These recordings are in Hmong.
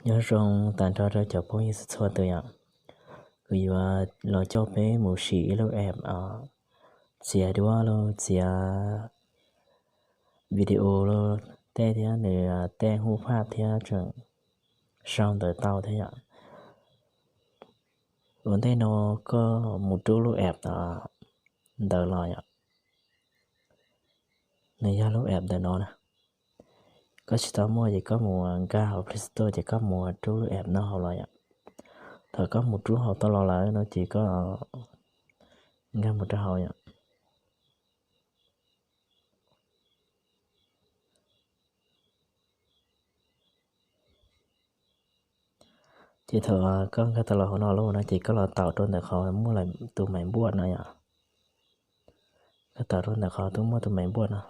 Nyob zoo tag nrho rau cov phooj ywg txhua tus yom. Kuv yuav los coj peb mus sim ib lub app txiav duab los txiav video los tej thiab nws tej hub phaj thiab tseem sau ntawv tau thiab yom. Ua ntej no koj mus rub lub app ntawd los yom. Nws yog lub app ntawm no na. Koj tsis tau muaj ces koj mus nkag hauv Play Store ces koj mus rub lub app no hauv los yom. Thaum koj mus rub hauv tau los lawm no ces koj nkag mus rau hauv yom. Ces thaum koj nkag tau los hauv no lawm no ces koj los taus rau ntawm qhov muaj tus maiv npuaj no yom. Koj taus rau ntawm qhov twb muaj tus maiv npuaj no.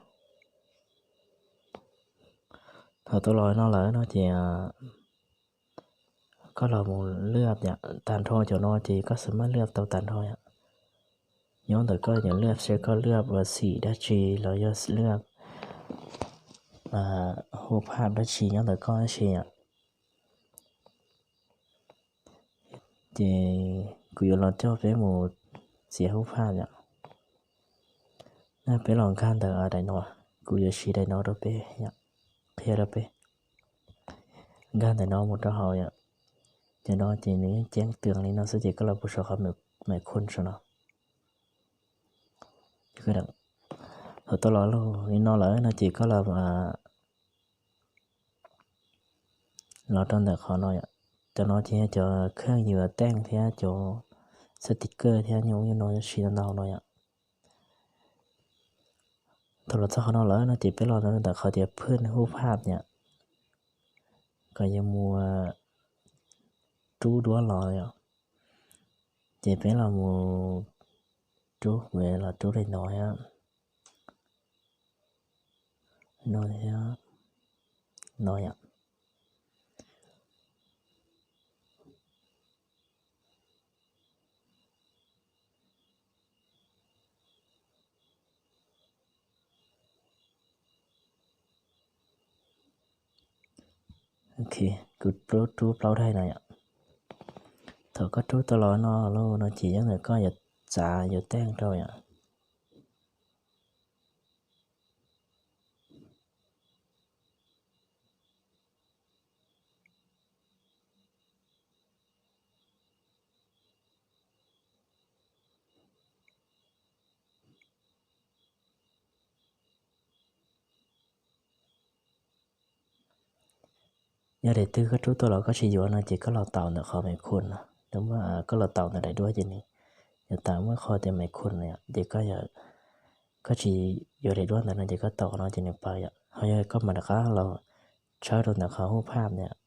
Thaum tau los no lawm no ces koj los mus lwaj tag nrho cov no ces koj xav maj lwaj tau tag nrho yom. Nyob ntawm koj yuav lwaj seb koj lwaj ua xim dab tsi los yog lwaj hub phaj dab tsi nyob ntawm koj tab sis yom. Ces kuv yuav los coj peb mus txiav hub phaj yom. Peb los nkag ntawm daim no, kuv yuav siv daim no rau peb, qhia rau peb. Nkag ntawm no mus rau hauv yom. Cov no ces nws yeej ceeb twm li no xwb ces koj los pub saum qhov maiv khun saum no. Thaum tau los li no lawm no ces koj los, los rau ntawm qhov no yom. Cov no ces yog cov kheej yuav teej thiab cov xab tis kawj thiab nyuj ub nyuj no siv tau ntau no yom. Thaum los txog qhov no lawm no ces peb los rau ntawm qhov tias phwj hub phaj yom, kom yuav mus rub duab los yom. Ces peb los mus rub, kuv los rub daim no, no thiab no yom. Ok, kuv rub plaub daim no yom. Thaum koj rub tau los no lawm no ces yog ntawm koj yuav txav yuav teej rau yom. Yog daim twg koj rub tau los koj tsis yuav no ces koj los taus ntawm qhov maiv khun no, koj los taus ntawm daim duab ces nws yuav tawm muaj qhov tias maiv khun no yom, ces koj tsis yuav daim duab ntawd no ces koj taus qhov no ces nws paws yom. Ho yog koj mam rov qab los tshawb rau ntawm qhov hub phaj no yom.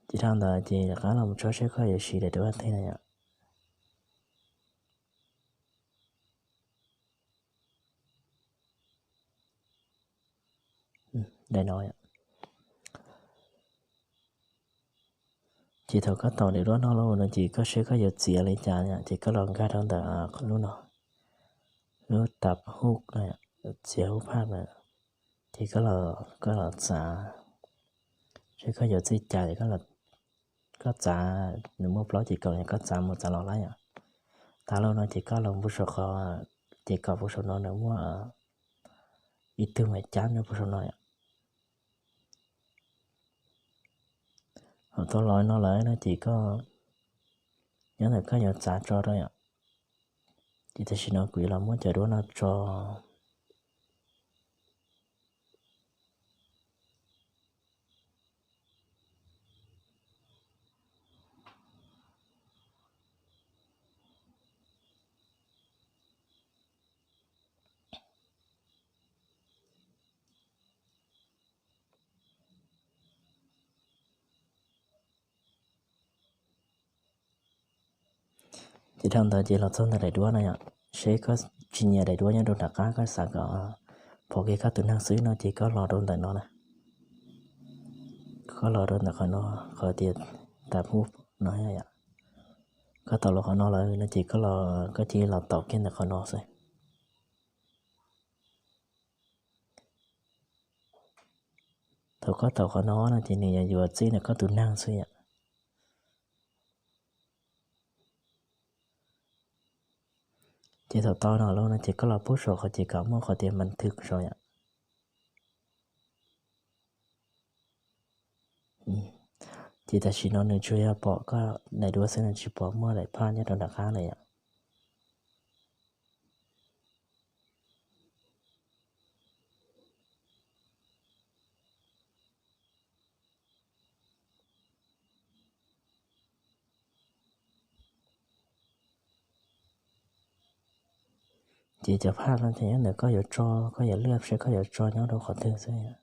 Ces dhau ntawd ces rov qab los tshawb seb koj yuav siv daim duab twg no yom. Daim no. Ces thaum koj taus daim duab no lawm no ces koj seb koj yuav txiav li cas yom, ces koj los nkag rau ntawm lub no, lub tab hub no, txiav hub phaj na. Ces koj los txav, seb koj yuav txij cas ces koj txav, nws muaj plaub ces kaum, koj txav mus txav los lawm yom. Tas lawm no ces koj los pub saum qhov, ces kom pub saum no nws muaj ib tug maiv cab nyob pub saum no yom. Thaum tau los no lawm no ces koj, nyob ntawm koj yuav txav tso rau yom. Ces tam sim no kuv yuav los muab cov duab no tso. Ces dhau ntawd ces los txog ntawm daim duab no yom, seb koj tsis nyiam daim duab nyob rau nram qab, koj xav kom pom kiag koj tus neeg xwb no ces koj los rau ntawm no na. Koj los rau ntawm qhov no, qhov tias tab hub no yom. Koj taus los qhov no lawm no ces koj, koj cia li los taus kiag ntawm qhov no xwb. Thaum koj tau qhov no no ces nws yuav yuav txij ntawm koj tus neeg xwb yom. Ces thaum tau no lawm no ces koj los pub saum qhov ces kom muaj qhov tias man thwm saud yom. Ces tam sim no nws tsuas yog pom koj daim duab xwb, nws tsis pom muaj daim phaj nyob rau nram qab lawm yom. Ces cov phaj no ces nyob ntawm koj yuav tso, koj yuav liaj seb koj yuav tso nyob rau qhov twg xwb.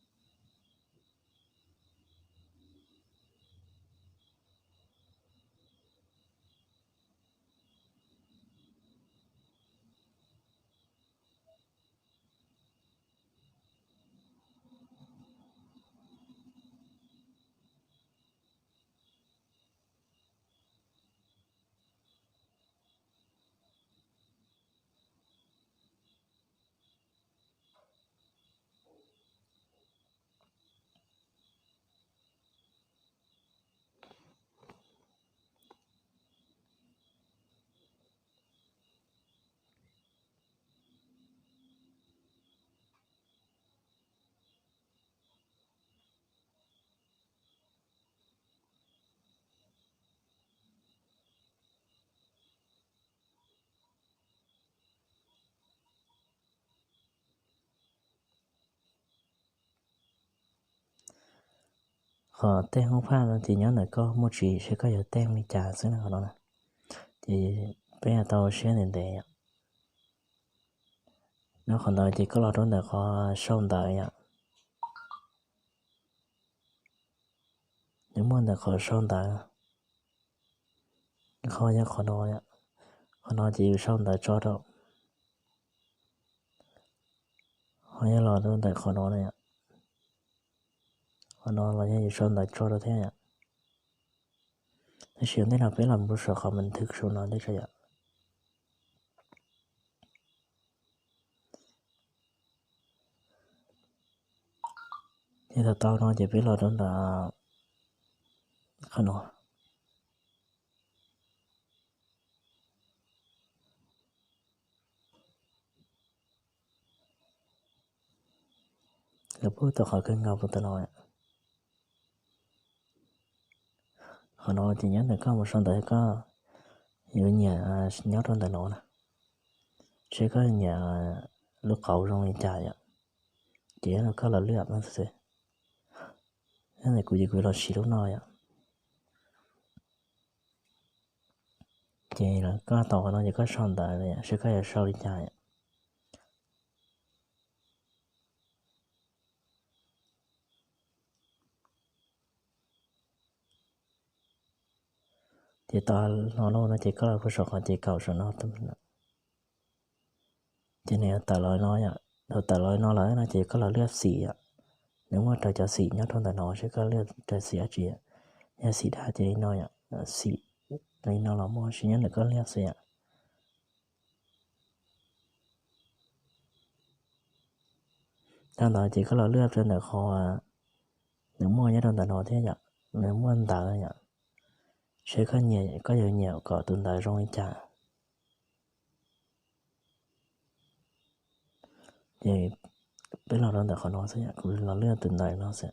Qhov tej hoob phaj no ces nyob ntawm koj muaj tsis seb koj yuav tej li cas xwb no qhov no. Ces peb tau siab ntev ntev yom. Nyob qhov ntawd ces koj los rau ntawm qhov sau ntawv yom. Nws muaj ntawm qhov sau ntawv, qhov yog qhov no, qhov no ces yus sau ntawv tso rau, ho yog los rau ntawm qhov no, qhov no los yog yus sau ntawv tso rau thiab yom. Tab sis ua ntej no peb los mus saum qhov man thwm saum no thiab tso yom. Ces thaum tau no ces peb los rau ntawm qhov no. Lawv pub tau qhov kawg nkaus puas tau no. Qhov no ces nyob ntawm koj mus sau ntawv koj yuav nyiam nyob rau ntawm no na, seb koj nyiam lub qauv zoo li cas yom. Ces koj los lwaj no xwb. Yog ntawm kuv ces kuv los siv lub no yom. Ces koj tau qhov no ces koj sau ntawv seb koj yuav sau li cas yom. Ces tau no lawm no ces koj los rau saum qhov ces kaum saum no. Ces nws yuav tawm los no yom. Thaum tawm los no lawm no ces koj los lwaj xim yom. Nws muaj raws cov xim nyob rau ntawm no seb koj lwaj raws xim dab tsi. Yog xim dab ces li no yom, xim li no los muaj, tab sis nyob ntawm koj lwaj xwb yom. Thaum ntawd ces koj los lwaj rau ntawm qhov nws muaj nyob rau ntawm no thiab yom, nws muaj ntawv yom. Seb koj nyiam, koj yuav nyiam kom tus ntawv zoo li cas. Ces peb los rau ntawm qhov no xwb yom, kuv los lwaj tus ntawv no xwb.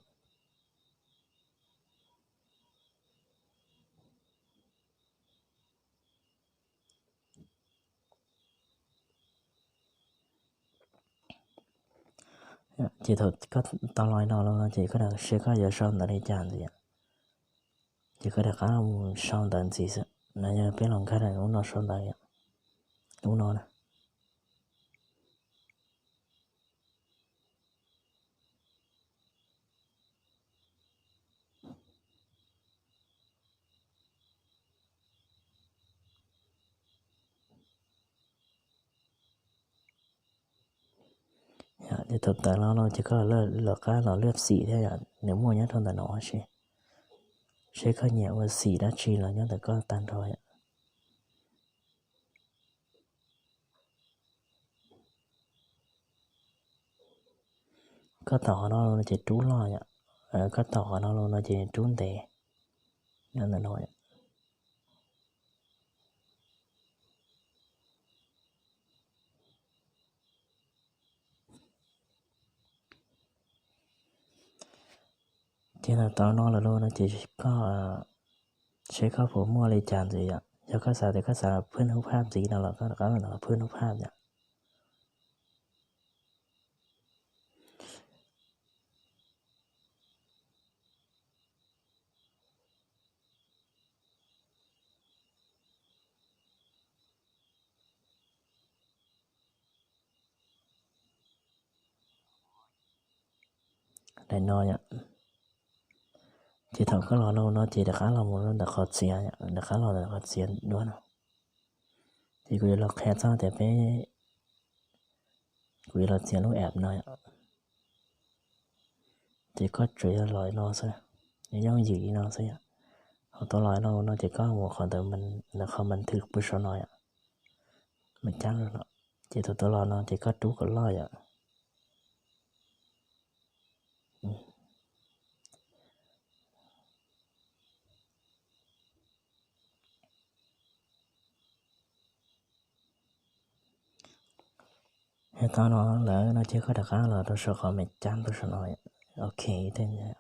Ces thaum koj tau los li no lawm no ces koj seb koj yuav sau ntawv li cas ntxiv. Ces koj rov qab mus sau ntawv ntxiv xwb. No yog peb los nkag lub no sau ntawv, lub no na. Ces thaum tawm los no ces koj lawv qab los lwaj xim thiab yom, nws muaj nyob rau ntawm no seb, seb koj nyiam ua xim dab tsi los nyob ntawm koj tag nrho yom. Koj tau qhov no ces rub loj yom, Koj taum qhov no los no ces rub ntev, nyob ntawm no. Ces thaum tau no lawm lauj no ces koj seb koj puas muaj li cas ntxiv yom. Yog koj xav tias koj xav phwb nub phaj ntxiv no los koj rov qab los phwb nub phaj yom. Daim no yom. Ces thaum koj los no no ces rov qab los mus rau ntawm qhov txiav, rov qab los ntawm qhov txiav duab no. Ces kuv yuav los qhia txog tias peb, kuv yuav los txiav lub app no yom. Ces koj tsuas yog los li no xwb, yooj yim li no xwb yom. Thaum tau los li no no ces koj mus qhov ntawd, ntawm qhov mas thwm pus saum no yom, mas cab no. Ces thaum tau los no ces koj rub kom loj yom. Tau no lawm no ces koj rov qab los rau saum qhov mas cab pus saum no, ok thiab.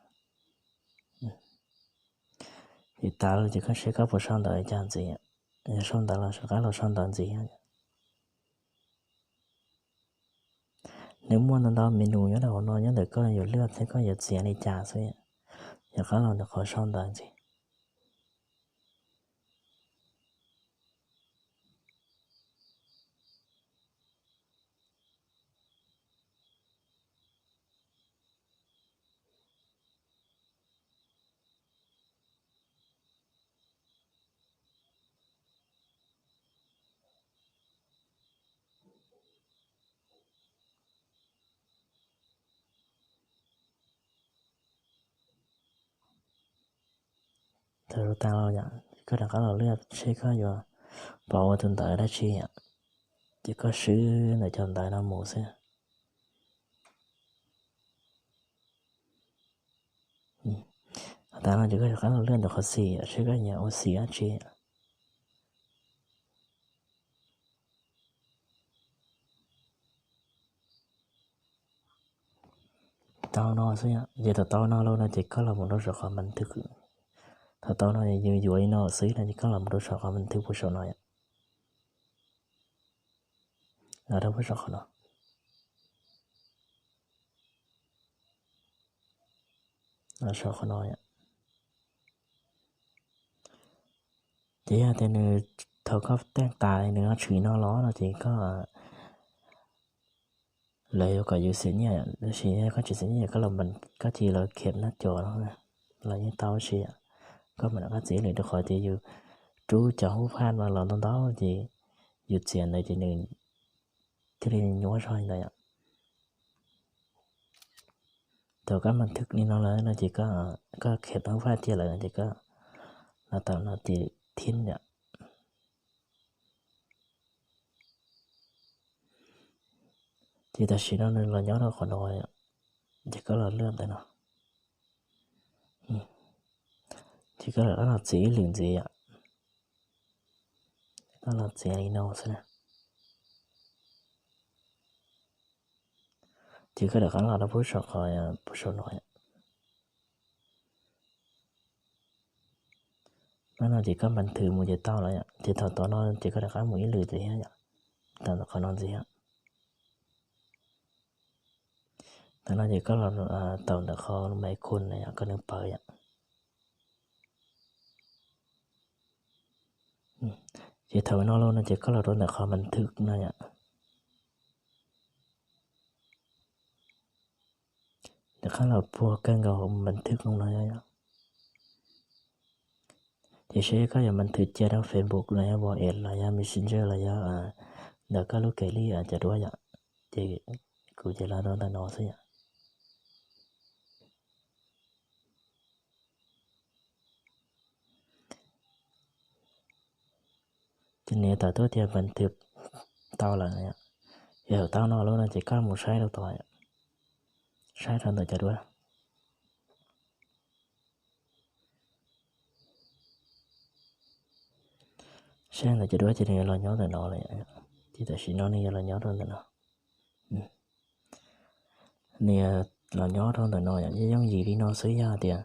Ces tas lawm ces koj seb koj puas sau ntawv li cas ntxiv, yog sau ntawv los rov qab los sau ntawv ntxiv. Nws muaj ntau ntau menu nyob rau hauv no, nyob ntawm koj yuav lwaj thiab koj yuav txiav li cas xwb. Rov qab los ntawm qhov sau ntawv ntxiv. Thaum tas los yom, koj rov qab los lwaj seb koj yuav pov ua tus ntawv dab tsi yom. Ces koj swb ntawm cov ntawv no mus xwb. Tas no ces koj rov qab los lwaj ntawm qhov xim seb koj yuav ua xim dab tsi. Tau no xwb, ces thaum tau no lawm no ces koj los mus rau saum qhov mas thwm. Thaum tau no yus yuav li no xwb no ces koj los mus rau saum qhov mas thwm pus saum no yom. Los rau pus saum qhov no. Los saum qhov no yom. Ces yog tias nws, thaum koj teej tas nws ho tshwm no los no ces koj, lawv yuav kom yus xim nyiaj, tab sis yog koj tsis xim nyiaj koj los, koj cia li los kham nab cov no los yeej tau tab sis koj mam rov qab txiav ib lwm rau qhov tias yus rub cov hub phaj no los ntau ntau ces yus txiav ntawd ces nws thiaj li nyuaj zog li ntawd yom. Thaum koj mas thwm li no lawm no ces koj kham tau hub phaj tiag lawm ces koj los tau no ces thib yom. Ces tam sim no nws los nyob rau qhov no, ces koj los lwaj ntawm no, ces koj rov qab los txiav ib lwm ntxiv yom. Koj los txiav li no xwb na. Ces koj rov qab los rau pub saum qhov, pub saum no. No no ces koj mas thwm mus ces tau lawm yom. Ces thaum tod no ces koj rov qab mus ib lwm ntxiv thiab yom, tau ntawm qhov no ntxiv. Thaum no ces koj los tau ntawm qhov mas khun no yom, koj nws pawv yom. Ces thaum no los no ces koj los rau ntawm qhov mas thwm no yom. Rov qab los puag kawg nkaus hauv mas thwm no yom. Ces seb koj yuav mas thwm cia rau Facebook los yog WhatsApp los yog Messenger los yog ntawm koj lub kev li cov duab yom. Ces kuv ces los rau ntawm no xwb yom. Ces nws tawm tuaj tias mas thwm tau lawm. Yog thaum tau no lawm no ces koj mus saib rau tod, saib rau ntawm cov duab. Saib ntawm cov duab ces nws yuav los nyob ntawm no lawm. Ces tam sim no nws yuav los nyob rau ntawm no. Nws los nyob rau ntawm no yom, yeej yooj yim li no xwb, yog tias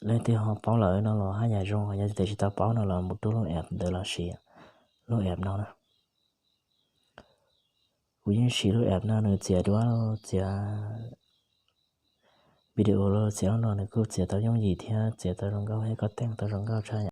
leej twg ho paub lawm no los haj yam zoo, yog tias tsis tau paub no los mus rub lub app ntawd los siv, lub app no na. Kuv yeej siv lub app no, nws txiav duab, txiav video los txiav no nws kuj txiav tau yooj yim thiab txiav tau zoo nkauj thiab, koj teej tau zoo nkauj tshaj.